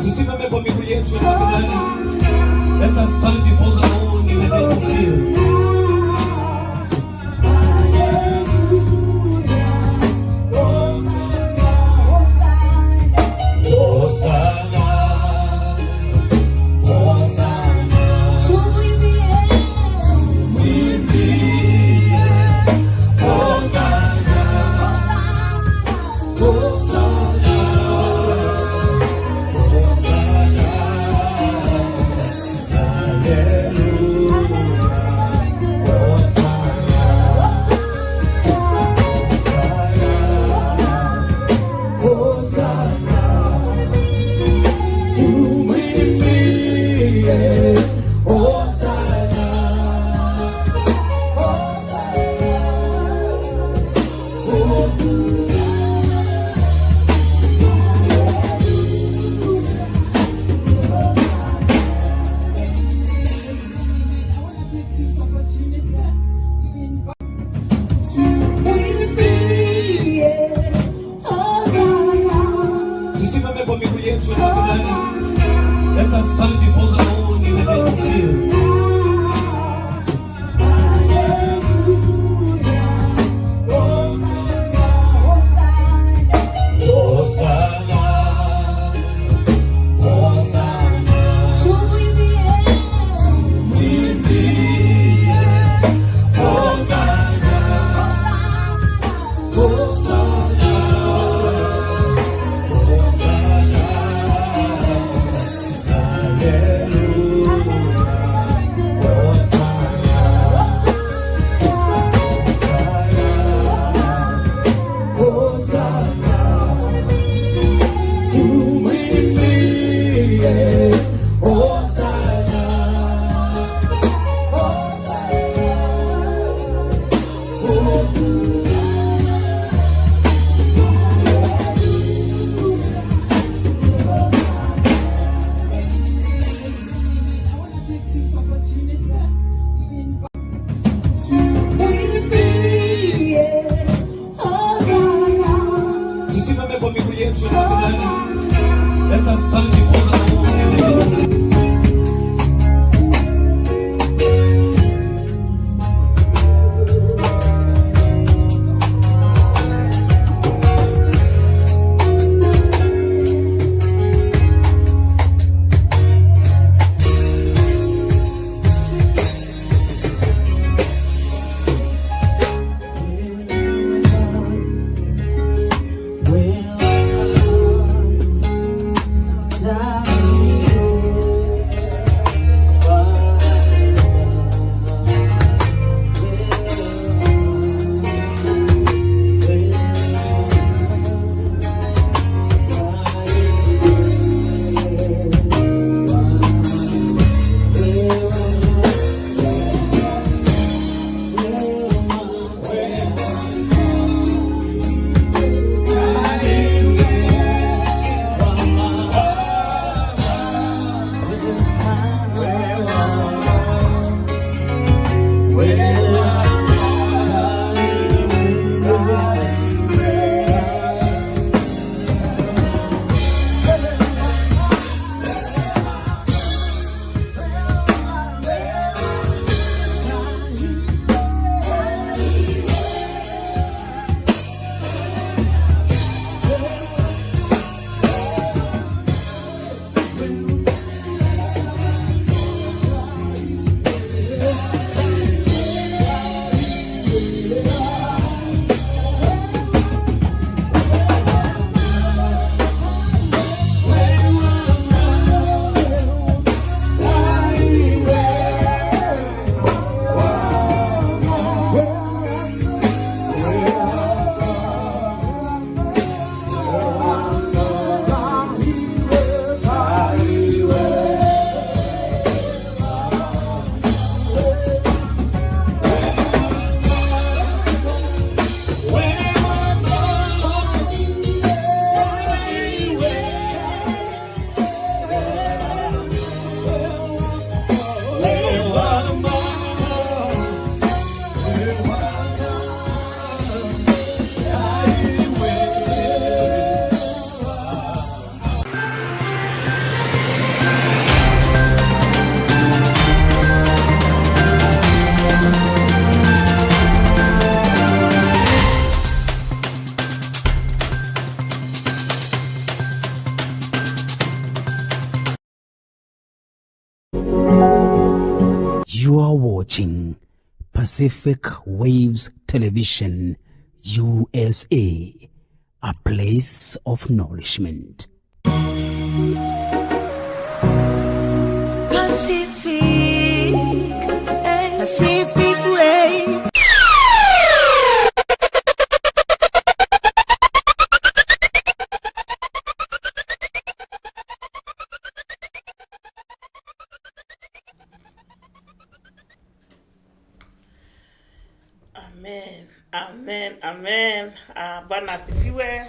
Tusimame kwa miguu yetu, tafadhali. Let us stand before the Lord in the name of Jesus. Hosanna, Hosanna, mwimbie. Hosanna, Hosanna, Hosanna, Hallelujah, Hosanna, Hosanna, tumwimbie. Hosanna, Hosanna, Hosanna. I want to take this opportunity to invite. Tumwimbie Hosana. Tusimame kwa miguu yetu, tafadhali. Let us stand before the Lord in the name of Jesus. Hallelujah. Hosanna, Hosanna. Hosanna, Hosanna, Tumwimbie. mwimbie. Hosanna, Hosanna, Hosanna, Hallelujah, Hosanna, Hosanna, tumwimbie. Hosanna, Hosanna, Hosanna. I want to take this opportunity to invite. Tumwimbie Hosana. Tusimame kwa miguu yetu, tafadhali. Let us stand before the Lord in the name of Jesus. Will I die? You are watching Pacific Waves Television, USA, a place of nourishment. Pacific, Pacific Waves. Amen, amen, amen. Bwana asifiwe.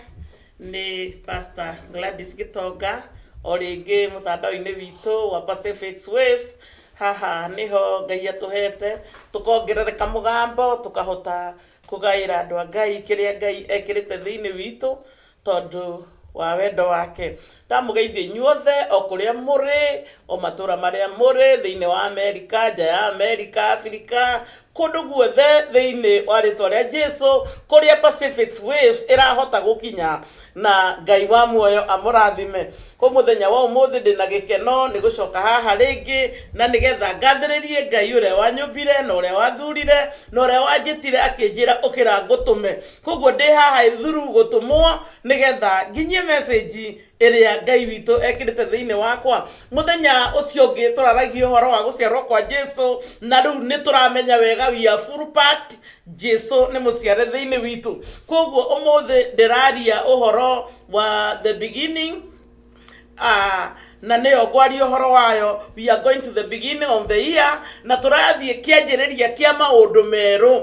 Ni Pastor Gladys Gitonga o rĩngĩ mũtandao-inĩ witũ wa Pacific Waves. Haha nĩho Ngai atũhete tũkongerereka mũgambo, tũkahota kũgaĩra andũ a Ngai kĩrĩa Ngai ekĩrĩte thĩinĩ witũ tondũ wa wendo wake. Ndamũgeithia inyuothe o kũrĩa mũrĩ, o matũra marĩa mũrĩ thĩinĩ wa Amerika, nja ya Amerika, Afrika, kũndũ guothe thĩinĩ wa rĩtwa rĩa Jesu, kũrĩa Pacific Waves ĩrahota gũkinya, na Ngai wa muoyo amũrathime. Kũ mũthenya wa ũmũthĩ ndĩna gĩkeno nĩ gũcoka haha rĩngĩ, na nĩgetha ngathĩrĩrie Ngai ũrĩa wanyũmbire na ũrĩa wathurire na ũrĩa wanjĩtire akĩnjĩra ũkĩra ngũtũme. Koguo ndĩ haha thuru gũtũmwo nĩgetha nginyie message ĩrĩa Ngai witũ ekĩrĩte thĩinĩ wakwa. Mũthenya ũcio ũngĩ tũraragia ũhoro wa gũciarwo kwa Jesu, na rĩu nĩ tũramenya wega we are full packed, Jesu nĩ mũciare thĩinĩ witũ. Koguo ũmũthĩ ndĩraria ũhoro wa the beginning, na nĩyo ngwaria ũhoro wayo. We are going to the beginning of the year, na tũrathiĩ kĩanjĩrĩria kĩa maũndũ merũ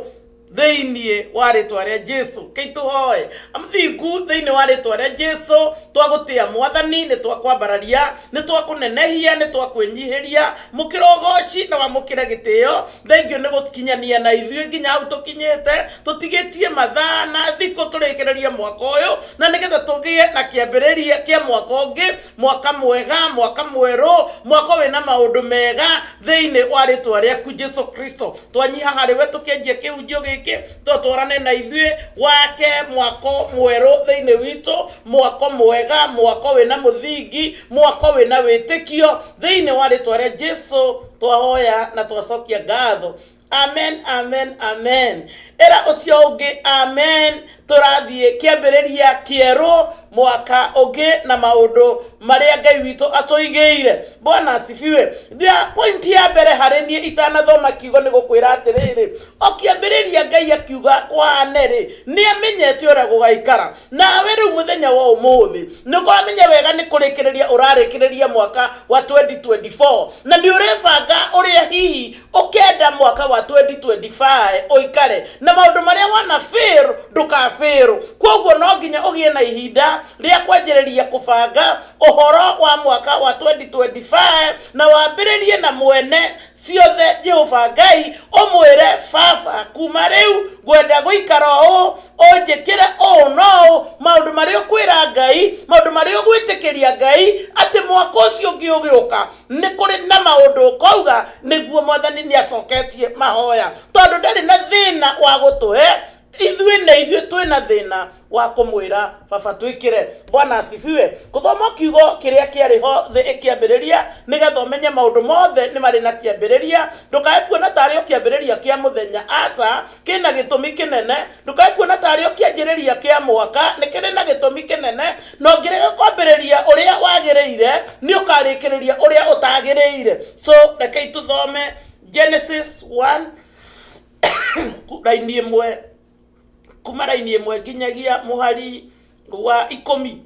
thĩinĩ wa rĩtwa rĩa Jesu. Kĩitũhoe amthingu thĩinĩ wa rĩtwa rĩa Jesu, twagũtĩa Mwathani, nĩ twakwambararia, nĩ twakũnenehia, nĩ twakwĩnyihĩria, mũkĩra ũgoci na wamũkĩra gĩtĩo. Thengiũ nĩ gũkinyania na ithuĩ nginya hau tũkinyĩte, tũtigĩtie mathaa na thikũ tũrĩkĩrĩrie mwaka ũyũ, na nĩgetha tũgĩe na kĩambĩrĩria kĩa mwaka ũngĩ, mwaka mwega, mwaka mwerũ, mwaka wĩna maũndũ mega thĩinĩ wa rĩtwa rĩaku Jesu Kristo. Twanyiha harĩ we tũkĩanjia kĩhunjio gĩkĩ, tũtwarane na ithuĩ wake mwako mwerũ thĩinĩ witũ, mwako mwega, mwako wĩna mũthingi, mwako wĩna wĩtĩkio thĩinĩ wa rĩtwa rĩa Jesu. Twahoya na twacokia ngatho. Amen, amen, amen. Ĩra ũcio ũngĩ amen. Tũrathiĩ kĩambĩrĩria kĩerũ, mwaka ũngĩ na maũndũ marĩa Ngai witũ atũigĩire. Bwana asifiwe. The point ya mbere harĩ niĩ itanathoma kiugo nĩ gũkwĩra atĩrĩrĩ, o kĩambĩrĩria Ngai akiuga kũhane rĩ, nĩ amenyete ũrĩa gũgaikara. Nawe rĩu mũthenya wa ũmũthĩ nĩ ũkũramenya wega nĩ kũrĩkĩrĩria ũrarĩkĩrĩria mwaka wa 2024, na nĩ ũrebanga ũrĩa hihi ũkenda mwaka wa 2025 ũikare, na maũndũ marĩa wana fail ndũka fail. Koguo no nginya ũgĩe na ihinda rĩa kwanjĩrĩria kũbanga ũhoro wa mwaka wa 2025, na wambĩrĩrie na mwene ciothe Jehova Ngai, ũmwĩre baba, kuma rĩu ngwenda gũikara ũũ, ũnjĩkĩre ũũ no ũũ. Maũndũ marĩa ũkwĩra Ngai, maũndũ marĩa ũgwĩtĩkĩria Ngai atĩ mwaka ũcio ũngĩ ũgĩũka nĩ kũrĩ na maũndũ ũkauga nĩguo Mwathani nĩ acoketie mahoya, tondũ ndarĩ na thĩna wa gũtũhe ithuĩ, na ithuĩ twĩna thĩna wa kũmwĩra baba twĩkĩre. Bwana asifiwe. Gũthoma kiugo kĩrĩa kĩarĩ ho thĩ ĩkĩambĩrĩria, nĩgetha ũmenye maũndũ mothe nĩ marĩ na kĩambĩrĩria. Ndũkae kuona tarĩ o kĩambĩrĩria kĩa mũthenya, aca, kĩna gĩtũmi kĩnene. Ndũkae kuona tarĩ o kĩanjĩrĩria kĩa mwaka, nĩ kĩrĩ na gĩtũmi kĩnene. Na ũngĩrega kwambĩrĩria ũrĩa wagĩrĩire, nĩ ũkarĩkĩrĩria ũrĩa ũtagĩrĩire. So rekei tũthome Genesis 1 raini ĩmwe, kuma raini ĩmwe nginyagia mũhari wa 10.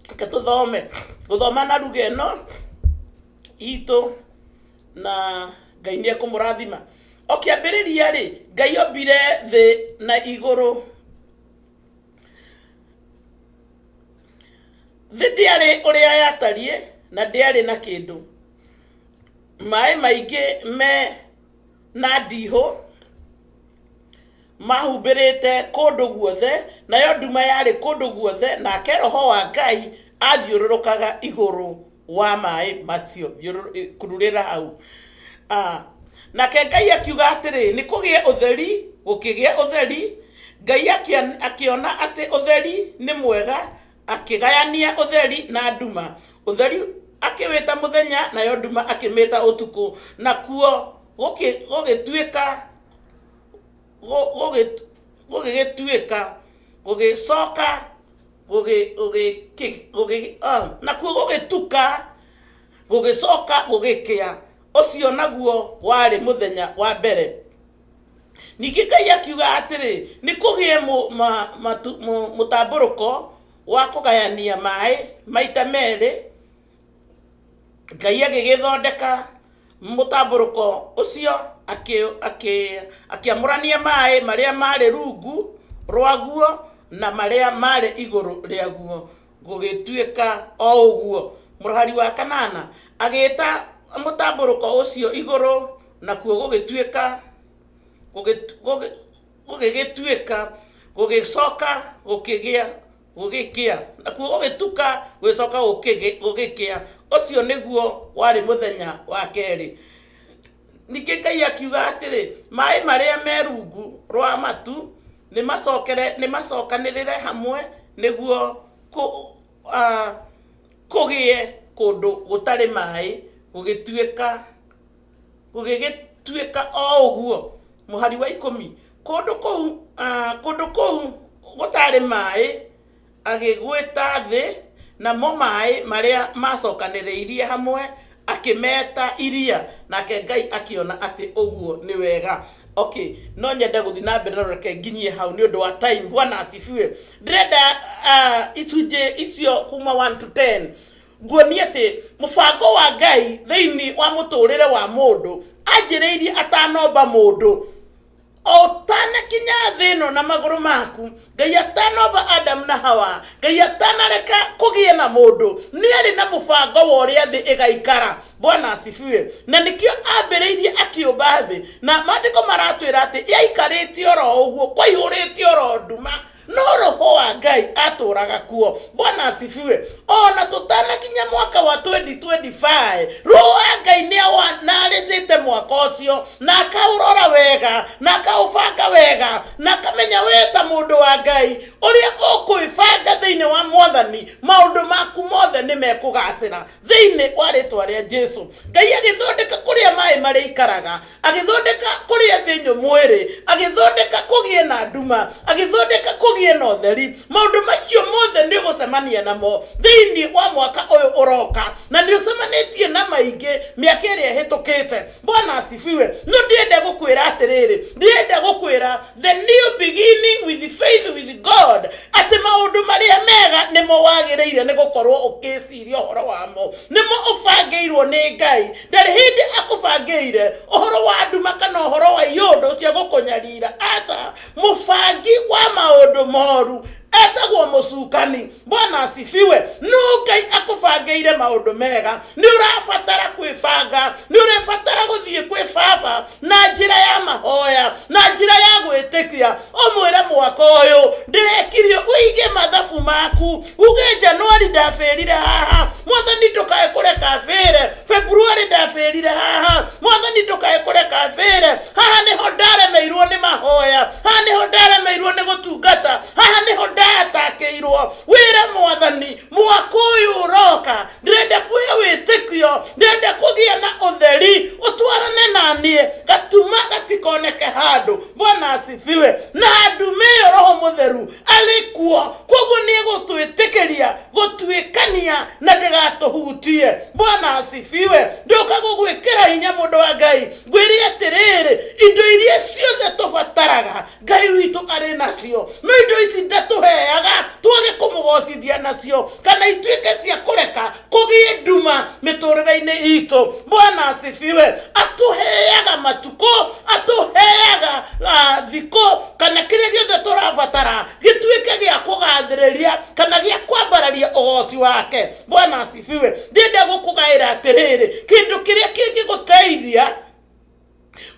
Reke tũthome gũthoma na ruga ĩno itũ, na Ngai nĩ ekũmũrathima. O kĩambĩrĩria rĩ, Ngai ombire thĩ na igũrũ. Thĩ ndĩarĩ ũrĩa yatariĩ na ndĩarĩ na kĩndũ, maĩ maingĩ me na ndihũ mahumbĩrĩte kũndũ guothe, nayo nduma yarĩ kũndũ guothe, nake Roho wa Ngai athiũrũrũkaga igũrũ wa maĩ macio. Kururĩra hau. Nake Ngai akiuga atĩrĩ, nĩ kũgĩe ũtheri, gũkĩgĩa ũtheri. Ngai akĩona atĩ ũtheri nĩ mwega, akĩgayania ũtheri na nduma. Ũtheri akĩwĩta mũthenya, nayo nduma akĩmĩta ũtukũ. Nakuo Gũgĩtuĩka gũgĩgĩtuĩka gũgĩcoka nakuo gũgĩtuka gũgĩcoka gũgĩkĩa. Ũcio naguo warĩ mũthenya wa mbere. Ningĩ Ngai akiuga atĩrĩ, nĩ kũgĩe mũtambũrũko wa kũgayania maĩ maita merĩ. Ngai agĩgĩthondeka mũtambũrũko ũcio, akĩamũrania maĩ marĩa marĩ rungu rwaguo na marĩa marĩ igũrũ rĩaguo, gũgĩtuĩka o ũguo. Mũhari wa kanana, agĩĩta mũtambũrũko ũcio igũrũ, nakuo gũgĩtuĩka gũgĩgĩtuĩka, gũgĩcoka gũkĩgĩa gũgĩkĩa, nakuo gũgĩtuka, gũgĩcoka gũgĩkĩa. Ũcio nĩguo warĩ mũthenya wa kerĩ. Ningĩ Ngai akiuga atĩrĩ, maĩ marĩa me rungu rwa matu nĩ macokanĩrĩre hamwe nĩguo kũgĩe kũndũ gũtarĩ maĩ, gũgĩtuĩka gũgĩgĩtuĩka o ũguo. Mũhari wa 10, kũndũ kũu gũtarĩ maĩ agĩgwĩta thĩ, namo maĩ marĩa macokanĩrĩirie hamwe akĩmeta iria. Nake Ngai akĩona atĩ ũguo nĩ wega. Okay, no nyende gũthiĩ na mbere, no reke nginyie hau nĩ ũndũ wa time. Bwana asifiwe. Ndĩrenda icunjĩ icio kuma 1 to 10 nguonie atĩ mũbango wa Ngai thĩinĩ wa mũtũrĩre wa mũndũ anjĩrĩirie atanomba mũndũ. Ũtanakinya thĩ ĩno na magũrũ maku, Ngai atanomba Adamu na Hawa, Ngai atanareka kũgĩe na mũndũ, nĩ arĩ na mũbango wa ũrĩa thĩ ĩgaikara. Bwana asifiwe. Na nĩkĩo ambĩrĩirie akĩũmba thĩ, na maandĩko maratwĩra atĩ yaikarĩte oro ũguo, kwaihũrĩte oro nduma, no roho wa Ngai atũraga kuo. Bwana asifiwe. Ona tũtanakinya mwaka wa 2025, roho wa Ngai nĩ awanarĩcĩte mwaka ũcio na akaũrora wega na akaũbanga wega na akamenya we ta mũndũ wa Ngai ũrĩa ũkwĩbanga thĩinĩ wa Mwathani, maũndũ maku mothe nĩ mekũgacĩra thĩinĩ wa rĩtwa rĩa Jesu. Ngai agĩthondeka kũrĩa maĩ marĩikaraga, agĩthondeka kũrĩa thĩ nyũmũ ĩrĩ, agĩthondeka kũgĩe na nduma, agĩthondeka kũgĩe na ũtheri. Maũndũ macio mothe nĩ ũgũcemania namo thĩinĩ wa mwaka ũyũ ũroka, na nĩ ũcemanĩtie na maingĩ mĩaka ĩrĩa ĩhĩtũkĩte. Bwana asifiwe. No ndĩrenda gũkwĩra atĩrĩrĩ, ndĩrenda gũkwĩra the new beginning with faith with God, atĩ maũndũ marĩa mega nĩmo wagĩrĩire nĩ gũkorwo ũkĩciria ũhoro wamo, nĩmo ũbangĩirwo nĩ Ngai. Ndarĩ hĩndĩ akũbangĩire ũhoro wa nduma kana ũhoro wa iũndũ cia gũkũnyarira, aca. Mũbangi wa maũndũ moru etagwo mũcukani. Bwana asifiwe. No Ngai akũbangĩire maũndũ mega. Nĩ ũrabatara kwĩbanga, nĩ ũrabatara gũthiĩ kwĩ Baba na njĩra ya mahoya na njĩra ya gwĩtĩkia, ũmwĩre mwaka ũyũ ndĩrekirie, ũige mathabu maku, uge Januari ndabĩrire haha, Mwathani ndũkae kũreka bĩre, February ndabĩrire haha, Mwathani ndũkae kũreka bĩre haha, nĩho ndaremeirwo nĩ mahoya haha, nĩho ndaremeirwo nĩ gũtungata haha, nĩho ndatakĩirwo. Wĩre Mwathani mwaka ũyũ ũroka ndĩrenda kuoya wĩtĩkio, ndĩrenda kũgĩa na ũtheri ũtwarane na niĩ, gatuma gatikoneke handũ. Bwana asifiwe. Na ndume ĩyo Roho Mũtheru arĩ kuo, koguo nĩ egũtwĩtĩkĩria gũtuĩkania na ndĩgatũhutie. Bwana asifiwe. Ndoka gũgwĩkĩra hinya, mũndũ wa Ngai, ngwĩre atĩrĩrĩ, indo iria ciothe tũbataraga Ngai witũ arĩ nacio, no indo ici ndatũheaga twage kũmũgocithia nacio kana ituĩke cia kũreka kũgĩe nduma mĩtũrĩre-inĩ itũ. Bwana asifiwe. Atũheaga matukũ, atũheaga thikũ kana kĩrĩa gĩothe tũrabatara gĩtuĩke gĩa kũgathĩrĩria kana gĩa kwambararia ũgoci wake. Bwana asifiwe. Ndĩrenda gũkũgaĩra atĩrĩrĩ, kĩndũ kĩrĩa kĩngĩgũteithia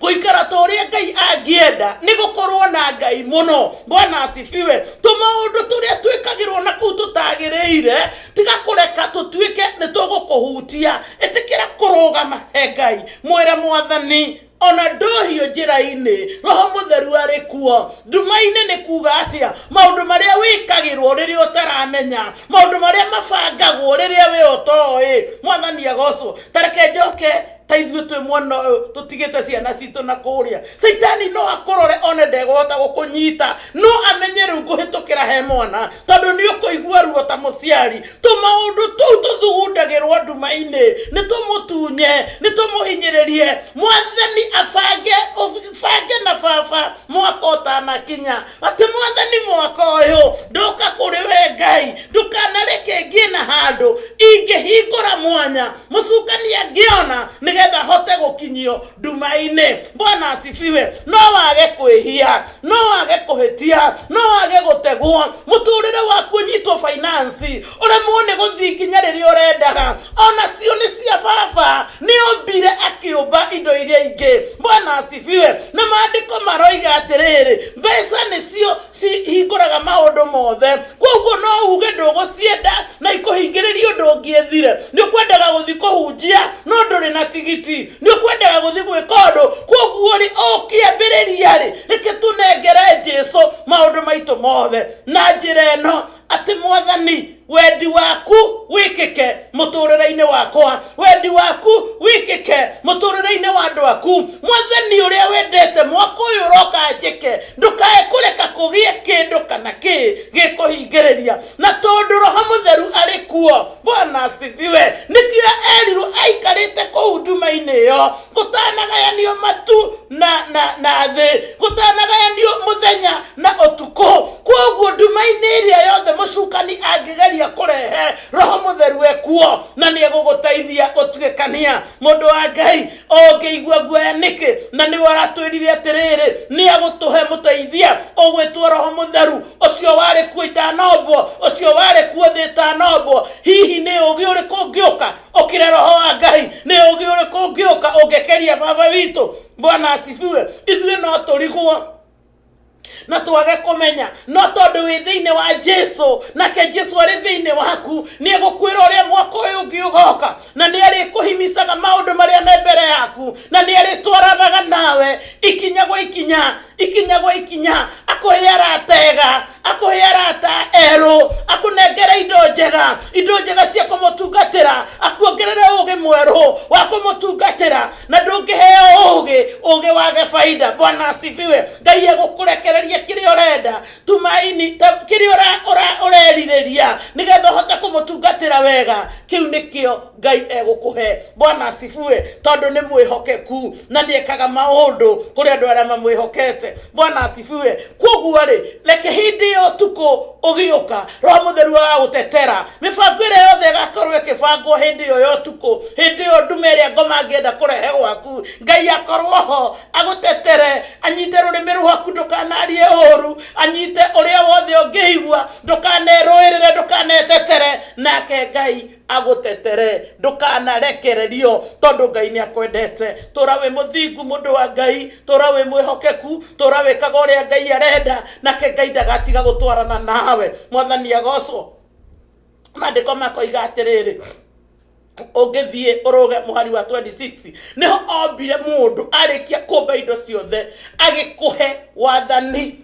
gũikara ta ũrĩa Ngai angĩenda nĩ gũkorwo na Ngai mũno. Bwana asifiwe. Tũmaũndũ tũrĩa twĩkagĩrwo na kũu tũtagĩrĩire, tiga kũreka tũtuĩke nĩ tũgũkũhutia. Ĩtĩkĩra kũrũgama he Ngai, mwĩre Mwathani. Ona ndohio njĩra-inĩ, Roho Mũtheru arĩ kuo. Nduma-inĩ nĩ kuga atĩa? Maũndũ marĩa wĩkagĩrwo rĩrĩa ũtaramenya, maũndũ marĩa mabangagwo rĩrĩa we ũtoĩ. Mwathani agocwo. Ta reke njoke ta ithuĩ twĩ mwena ũyũ tũtigĩte ciana citũ na kũrĩa. Caitani no akũrore one ndegũhota gũkũnyita, no amenye rĩu ngũhĩtũkĩra he mwana, tondũ nĩ ũkũigua ruo ta mũciari. Tũmaũndũ tũu tũthugundagĩrwo nduma-inĩ nĩ tũmũtunye, nĩ tũmũhinyĩrĩrie. Mwathani abange, ũbange na baba mwaka ũtanakinya, atĩ Mwathani mwaka ũyũ ndoka kũrĩ we Ngai, ndũkanareke ngĩe na handũ ingĩhingũra mwanya mũcukani angĩona, nĩgetha hote gũkinyio nduma-inĩ. Bwana asifiwe. No wage kwĩhia, no wage kũhĩtia, no wage gũtegwo, mũtũrĩre waku ũnyitwo finance, ũremwo nĩ gũthiĩ nginya rĩrĩa ũrendaga. Onacio nĩ cia baba, nĩ ombire akĩũmba indo iria ingĩ. Bwana asifiwe. Na maandĩko maroiga atĩrĩrĩ, mbeca nĩcio cihingũraga maũndũ mothe. Koguo no uge ndũgũcienda na ikũhingĩrĩrie ũndũ ũngĩethire. Nĩ ũkwendaga gũthiĩ kũhunjia no ndũrĩ na tigiti, nĩ ũkwendaga gũthiĩ gwĩka ũndũ. Koguo rĩ, ũkĩambĩrĩria rĩ, reke tũnengere Jesu maũndũ maitũ mothe na njĩra ĩno, atĩ Mwathani, wendi waku wĩkĩke mũtũrĩre-inĩ wakwa, wendi waku wĩkĩke mũtũrĩre-inĩ wa andũ aku. Mwathani, ũrĩa wendete mwaka ũyũ ũroka njĩke, ndũkae kũreka kũgĩe kĩndũ kana kĩ gĩkũhingĩrĩria. Na tondũ Roho Mũtheru arĩ kuo, Bwana asifiwe, nĩkĩo erirwo aikarĩte kũu nduma-inĩ ĩyo, gũtanagayanio matu na thĩ, gũtanagayanio mũthenya na ũtukũ. Koguo nduma-inĩ ĩrĩa yothe mũcukani angĩgeria kũrehe, Roho Mũtheru ekuo na nĩ egũgũteithia gũtuĩkania. Mũndũ wa Ngai, ũngĩigua guoya nĩkĩ? Na nĩwe aratwĩrire atĩrĩrĩ, nĩ agũtũhe mũteithia ũgwĩtwo Roho Mũtheru, ũcio warĩ kuo itanombwo, ũcio warĩ kuo thĩ ĩtanombwo. Hihi nĩ ũũgĩ ũrĩkũ ũngĩũka ũkĩre Roho wa Ngai? Nĩ ũũgĩ ũrĩkũ ũngĩũka ũngĩkĩria baba witũ? Bwana asifiwe. Ithuĩ no tũrigwo na twage kũmenya, no tondũ wĩ thĩinĩ wa Jesu, nake Jesu arĩ thĩinĩ waku, nĩ egũkwĩra ũrĩa mwaka ũyũ ũngĩ ũgoka, na nĩ arĩkũhimicaga maũndũ marĩa me mbere yaku, na nĩ arĩtwaranaga nawe ikinya gwa ikinya, ikinya gwa ikinya, akũhe arata ega, akũhe arata erũ, akũnengere indo njega, indo njega cia kũmũtungatĩra, akuongerere ũũgĩ mwerũ wa kũmũtungatĩra. Na ndũngĩheo ũũgĩ, ũũgĩ wage baida. Bwana asifiwe. Ngai egũkũrekereria kĩrĩa ũrenda, tumaini kĩrĩa ũrerirĩria, nĩgetha ũhote kũmũtungatĩra wega. Kĩu nĩkĩo Ngai egũkũhe. Bwana asifiwe. Tondũ nĩ mwĩhokeku na nĩ ekaga maũndũ kũrĩ andũ arĩa mamwĩhokete. Bwana asifiwe. Koguo rĩ, reke hĩndĩ ya ũtukũ ũgĩũka, Roho Mũtheru agagũtetera. Mĩbango ĩrĩa yothe ĩgakorwo ĩkĩbangwo hĩndĩ ĩyo ya ũtukũ, hĩndĩ ĩyo ndume ĩrĩa ngoma angĩenda kũrehe gwaku, Ngai akorwo ho agũtetere, anyite rũrĩmĩ rwaku ndũkanarie ũru, anyite ũrĩa wothe ũngĩigua, ndũkanerũĩrĩre, ndũkanetetere, nake Ngai agũtetere, ndũkanarekererio, tondũ Ngai nĩ akwendete. Tũra wĩ mũthingu, mũndũ wa Ngai, tũra wĩ mwĩhokeku, tũra wĩkaga ũrĩa Ngai arenda, nake Ngai ndagatiga gũtwarana nawe. Mwathani agocwo. Maandĩko makoiga atĩrĩrĩ, ũngĩthiĩ ũrũge mũhari wa 26, nĩho ombire mũndũ, arĩkia kũmba indo ciothe, agĩkũhe wathani.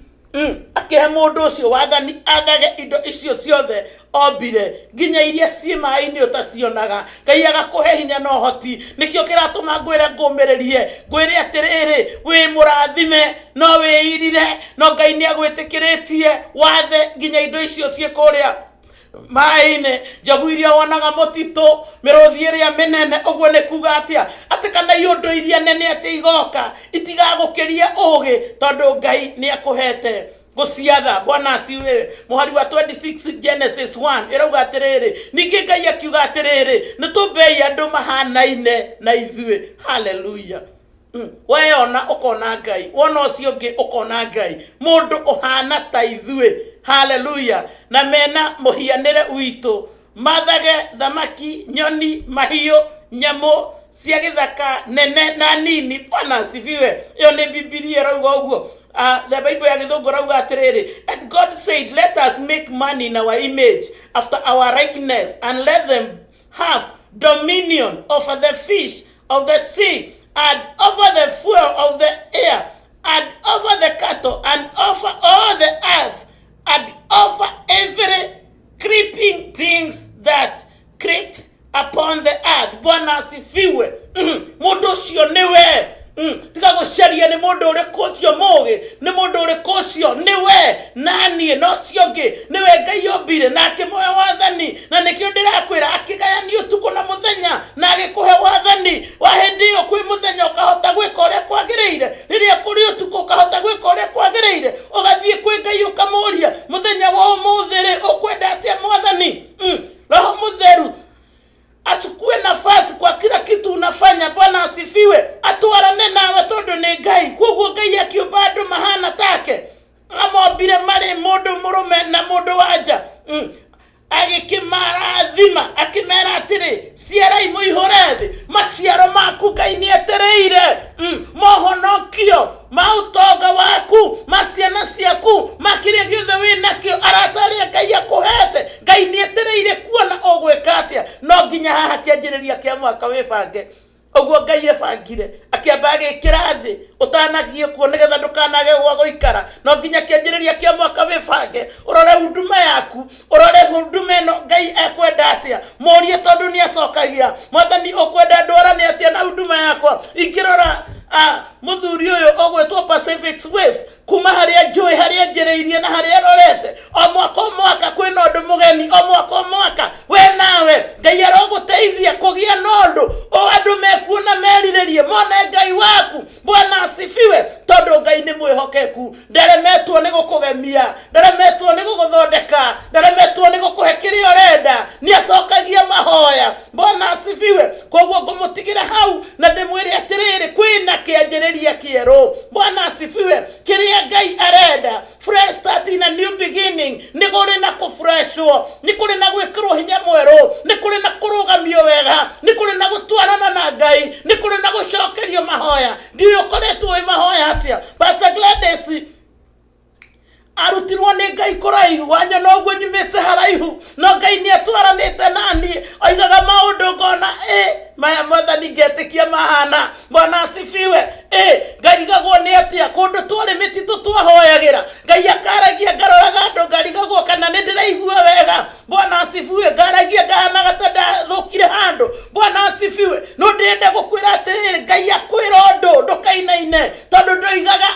Akĩhe mũndũ ũcio wathani athage indo icio ciothe ombire, nginya iria ciĩ maĩ-inĩ ũtacionaga. Ngai agakũhe hinya na ũhoti. Nĩkĩo kĩratũma ngwĩre ngũmĩrĩrie, ngwĩre atĩrĩrĩ, wĩ mũrathime, no wĩirire, no Ngai nĩ agwĩtĩkĩrĩtie wathe nginya indo icio ciĩ kũrĩa maĩ-inĩ, njogu iria wonaga mũtitũ, mĩrũthi ĩrĩa mĩnene. Ũguo nĩ kuga atĩa? Atĩ kana iũndũ iria nene atĩ igoka itigagũkĩria ũũgĩ, tondũ Ngai nĩ akũhete gũciatha. Bwana asifiwe. Mũhari wa 26 Genesis 1 ĩrauga atĩrĩrĩ, ningĩ Ngai akiuga atĩrĩrĩ, nĩ tũmbei andũ mahanaine na ithuĩ. Haleluya. Weyona ũkona Ngai, wona ũcio ũngĩ ũkona Ngai, mũndũ ũhana ta ithuĩ. Haleluya. Na mena mũhianĩre witũ, mathage thamaki, nyoni, mahiũ, nyamũ cia gĩthaka nene na nini. Bwana asifiwe. Ĩyo nĩ Bibilia ĩrauga ũguo. The Bible ya gĩthũngũ ĩrauga atĩrĩrĩ, and God said, let us make man in our image after our likeness, and let them have dominion over the fish of the sea and over the fuel of the air, and over the cattle, and over all the earth, and over every creeping things that crept upon the earth. Bwana asifiwe. Mũndũ ũcio nĩwe. Tiga gũcaria nĩ mũndũ ũrĩkũ ũcio mũgĩ, nĩ mũndũ ũrĩkũ ũcio, nĩwe naniĩ na ũcio ũngĩ nĩwe Ngai ombire na akĩmũhe wathani. Na nĩkĩo ndĩrakwĩra, akĩgayania ũtukũ na mũthenya na agĩkũhe wathani wa hĩndĩ ĩyo kwĩ mũthenya ũkahota gwĩka ũrĩa kwagĩrĩire, rĩrĩa kũrĩ ũtukũ ũkahota gwĩka ũrĩa kwagĩrĩire. Ũgathiĩ kwĩ Ngai ũkamũria, mũthenya wa ũmũthĩ rĩ, ũkwenda atĩa Mwathani? Roho Mũtheru achukue nafasi kwa kila kitu unafanya. Bwana asifiwe. Atwarane nawe tondu nĩ Ngai. Koguo Ngai akiũmba andũ mahana take, amombire marĩ mũndũ mũrũme na mũndũ wanja. Agĩkĩmarathima, akĩmera atĩrĩ, ciarai mũihũre thĩ. Maciaro maku Ngai nĩ etereire. Mohonokio ma ũtonga waku, ma ciana ciaku, ma kĩrĩa gĩothe wĩ nakĩo, arata arĩa Ngai akũhete, Ngai nĩ etereire kuona ũgwĩka atĩa. No nginya haha kĩanjĩrĩria kĩa mwaka wĩbange ũguo Ngai ebangire, akĩamba agĩkĩra thĩ ũtanagiĩ kuo nĩgetha ndũkanage gwa gũikara. No nginya kĩanjĩrĩria kĩa mwaka wĩbange, ũrore huduma yaku, ũrore huduma ĩno Ngai ekwenda atĩa, mũrie tondũ nĩ acokagia. Mwathani, ũkwenda ndwarane atĩa na huduma yakwa? Ingĩrora mũthuri ũyũ ũgwĩtwo Pacific Waves, kuma harĩa njũĩ, harĩa njĩrĩirie na harĩa arorete, o mwaka o mwaka kwĩna ũndũ mũgeni, o mwaka o mwaka we nawe Ngai arogũteithia kũgĩa na ũndũ o andũ mekuona merirĩrie mone Ngai waku. Bwana asifiwe. Tondũ Ngai nĩ mwĩhokeku, ndaremetwo nĩ gũkũgemia, ndaremetwo nĩ gũgũthondeka, ndaremetwo nĩ gũkũhe kĩrĩa ũrenda, nĩ acokagia mahoya. Bwana asifiwe. Koguo ngũmũtigĩra hau na ndĩmwĩre atĩrĩrĩ, kwĩna kĩanjĩrĩria kĩerũ. Bwana asifiwe. Kĩrĩa Ngai arenda, fresh start in a new beginning. Nĩ kũrĩ na kũfreshwo, nĩ kũrĩ na gwĩkĩrwo hinya mwerũ, nĩ kũrĩ na kũrũgamio wega, nĩ kũrĩ na gũtwarana na Ngai, nĩ kũrĩ na gũcokerio mahoya. Ndiũĩ ũkoretwo wĩ mahoya atĩa. Pastor Gladys arutirwo nĩ Ngai kũraihu, wanyona ũguo nyumĩte haraihu, no Ngai nĩ atwaranĩte naniĩ. Oigaga maũndũ ngona ĩ maya, Mwathani, ngetĩkia mahana. Bwana asifiwe. Ĩ ngarigagwo nĩ atĩa kũndũ twarĩ mĩtitũ twahoyagĩra, Ngai akaragia, ngaroraga andũ ngarigagwo kana nĩ ndĩraigua wega. Bwana asifiwe. Ngaragia ngahanaga ta ndathũkire handũ. Bwana asifiwe. No ndĩrenda gũkwĩra atĩrĩrĩ, Ngai akwĩra ũndũ ndũkainaine, tondũ ndoigaga,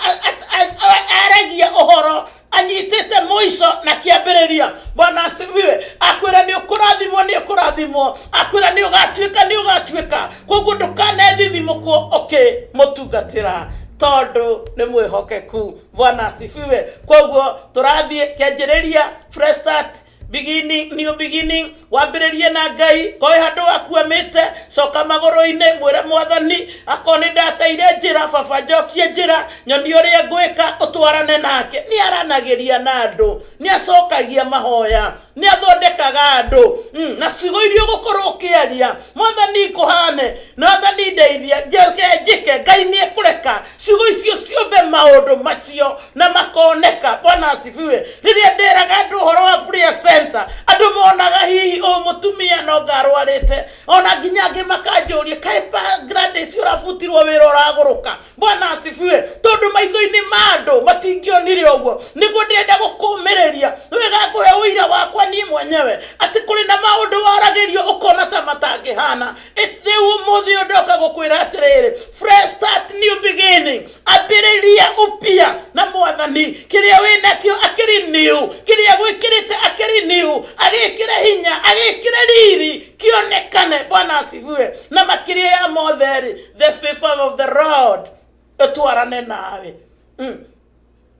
aragia ũhoro anyitĩte mũico na kĩambĩrĩria. Bwana asifiwe. Akwĩra nĩ ũkũrathimwo, nĩ ũkũrathimwo. Akwĩra nĩ ũgatuĩka, nĩ ũgatuĩka. Koguo ndũkanethithimũkwo ũkĩmũtungatĩra, tondũ nĩ mwĩhokeku. Bwana asifiwe. Koguo tũrathiĩ kĩanjĩrĩria, fresh start, beginning, new beginning. Wambĩrĩrie na Ngai. Koĩ handũ wakuamĩte, coka magũrũ-inĩ, mwĩre Mwathani, akorwo nĩ ndateire njĩra, baba njokie njĩra, nyonie ũrĩa ngwĩka. Ũtwarane nake. Nĩ aranagĩria na andũ, nĩ acokagia mahoya, nĩ athondekaga andũ. Na ciugo iria ũgũkorwo ũkĩaria, Mwathani ngũhane, Mwathani ndeithia, njĩke njĩke, Ngai nĩ ekũreka ciugo icio ciũmbe maũndũ macio na makoneka. Bwana asifiwe. Rĩrĩa nderaga andũ ũhoro wa prayer center, andũ monaga hihi ũyũ mũtumia no ngarwarĩte, ona nginya angĩ makanjũria, kaĩ Gladys ũrabutirwo wĩra ũragũrũka? Bwana asifiwe. Tondũ maitho-inĩ ma andũ matingĩonire ũguo. Nĩguo ndĩrenda gũkũmĩrĩria wega, ngũhe ũira wakwa niĩ mwenyewe atĩ kũrĩ na maũndũ waragĩrio ũkona ta matangĩhana. Rĩu ũmũthĩ ũyũ ndoka gũkwĩra atĩrĩrĩ, fresh start, new beginning, ambĩrĩria upya na Mwathani. Kĩrĩa wĩ nakĩo akĩrĩ new, kĩrĩa gwĩkĩrĩte akĩrĩ new, agĩkĩre hinya, agĩkĩre riri, kĩonekane. Bwana asifiwe. Na makĩria ya mothe rĩ, the favor of the Lord ĩtwarane nawe.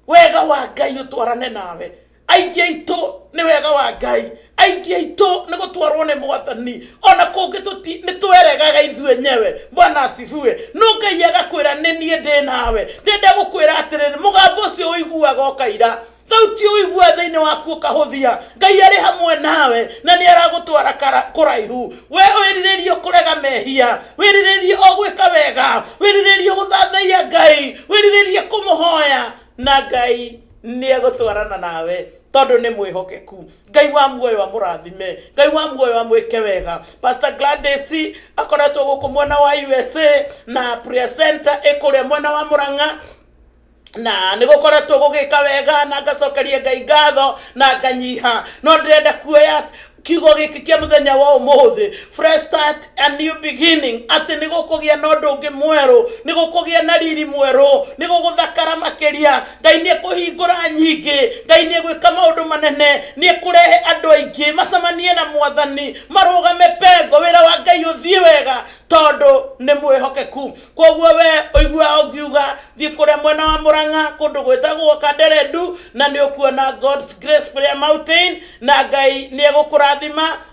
Wega wa Ngai ũtwarane nawe. Aingĩ aitũ nĩ wega wa Ngai, aingĩ aitũ nĩ gũtwarwo nĩ Mwathani. Ona kũngĩ tũti nĩ tweregaga ithuĩ enyewe. Bwana asifiwe. No Ngai agakwĩra, nĩ niĩ ndĩ nawe. Ndĩrenda gũkwĩra atĩrĩrĩ, mũgambo ũcio ũiguaga ũkaira, thauti ũiguaga thĩinĩ waku ũkahũthia, Ngai arĩ hamwe nawe na nĩ aragũtwara kũraihu. We wĩrirĩrie kũrega mehia, wĩrirĩrie o gwĩka wega, wĩrirĩrie gũthathaiya Ngai, wĩrirĩrie kũmũhoya, na Ngai nĩ egũtwarana nawe. Tondũ nĩ mwĩhokeku. Ngai wa muoyo amũrathime, Ngai wa muoyo amwĩke wega. Pastor Gladys akoretwo gũkũ mwena wa USA na prayer center ĩkũrĩa mwena wa Murang'a, na nä gå koretwo gå gä ka wega, na ngacokeria Ngai ngatho na nganyiha. No ndĩrenda kuoya kiugo gĩkĩ kĩa mũthenya wa ũmũthĩ, fresh start, a new beginning, atĩ nĩ gũkũgĩa na ũndũ ũngĩ mwerũ, nĩ gũkũgĩa na riri mwerũ, nĩ gũgũthakara makĩria. Ngai nĩ ekũhingũra nyingĩ, Ngai nĩ egwĩka maũndũ manene, nĩ ekũrehe andũ aingĩ macemanie na Mwathani, marũgame pengo, wĩra wa Ngai ũthiĩ wega, tondũ nĩ mwĩhokeku. Koguo we ũiguaga ũngiuga thiĩ kũrĩa mwena wa Murang'a, kũndũ gwĩtagwo Kanderendu, na nĩ ũkuona God's Grace Prayer Mountain, na Ngai nĩ egũkũrathima.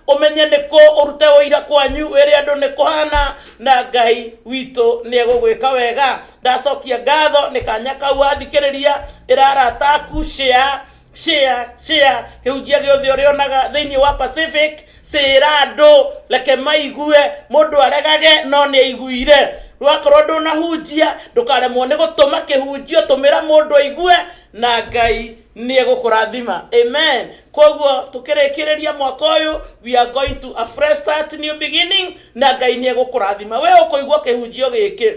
Ũmenye nĩ kũ, ũrute ũira kwanyu, wĩre andũ nĩ kũhana, na Ngai witũ nĩ egũgwĩka wega. Ndacokia ngatho nĩ kanya kau wathikĩrĩria. Ĩra arata aku, share, share, share kĩhunjia gĩothe ũrĩonaga thĩinĩ wa Pacific. Cĩra andũ, reke maigue. Mũndũ aregage, no nĩ aiguire. Wakorwo ndũnahunjia, ndũkaremwo nĩ gũtũma kĩhunjio, tũmĩra mũndũ aigue, na Ngai nĩ egũkũrathima. Amen. Koguo tũkĩrĩkĩrĩria mwaka ũyũ, we are going to a fresh start, new beginning, na Ngai nĩ egũkũrathima we ũkũigua kĩhunjio gĩkĩ.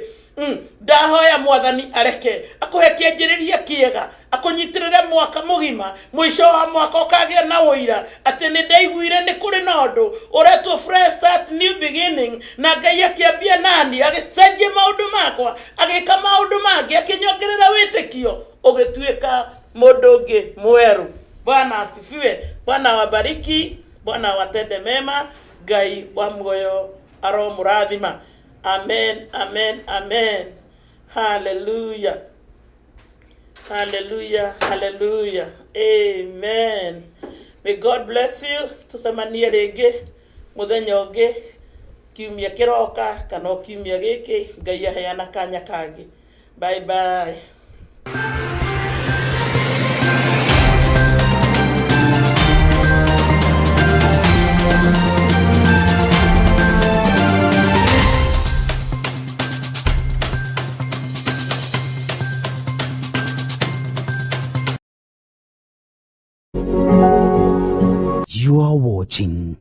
Ndahoya Mwathani areke akũhe kĩanjĩrĩria kĩega, akũnyitĩrĩre mwaka mũgima. Mũico wa mwaka ũkagĩa na ũira atĩ nĩ ndaiguire nĩ kũrĩ na ũndũ ũretwo fresh start, new beginning, na Ngai akĩambia nani, agĩcenjia maũndũ makwa, agĩka maũndũ mangĩ, akĩnyongerera wĩtĩkio, ũgĩtuĩka mũndũ ũngĩ mwerũ. Bwana asifiwe. Bwana wabariki, Bwana watende mema. Ngai wa muoyo aromũrathima. Amen, amen, amen. Hallelujah, hallelujah, hallelujah. Amen. May God bless you. Tucemanie rĩngĩ mũthenya ũngĩ, kiumia kĩroka kana o kiumia gĩkĩ, Ngai aheana kanya kangĩ. Bye bye. You are watching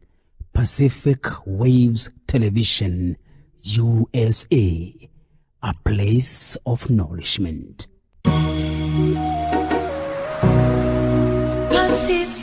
Pacific Waves Television, USA, a place of nourishment. Pacific.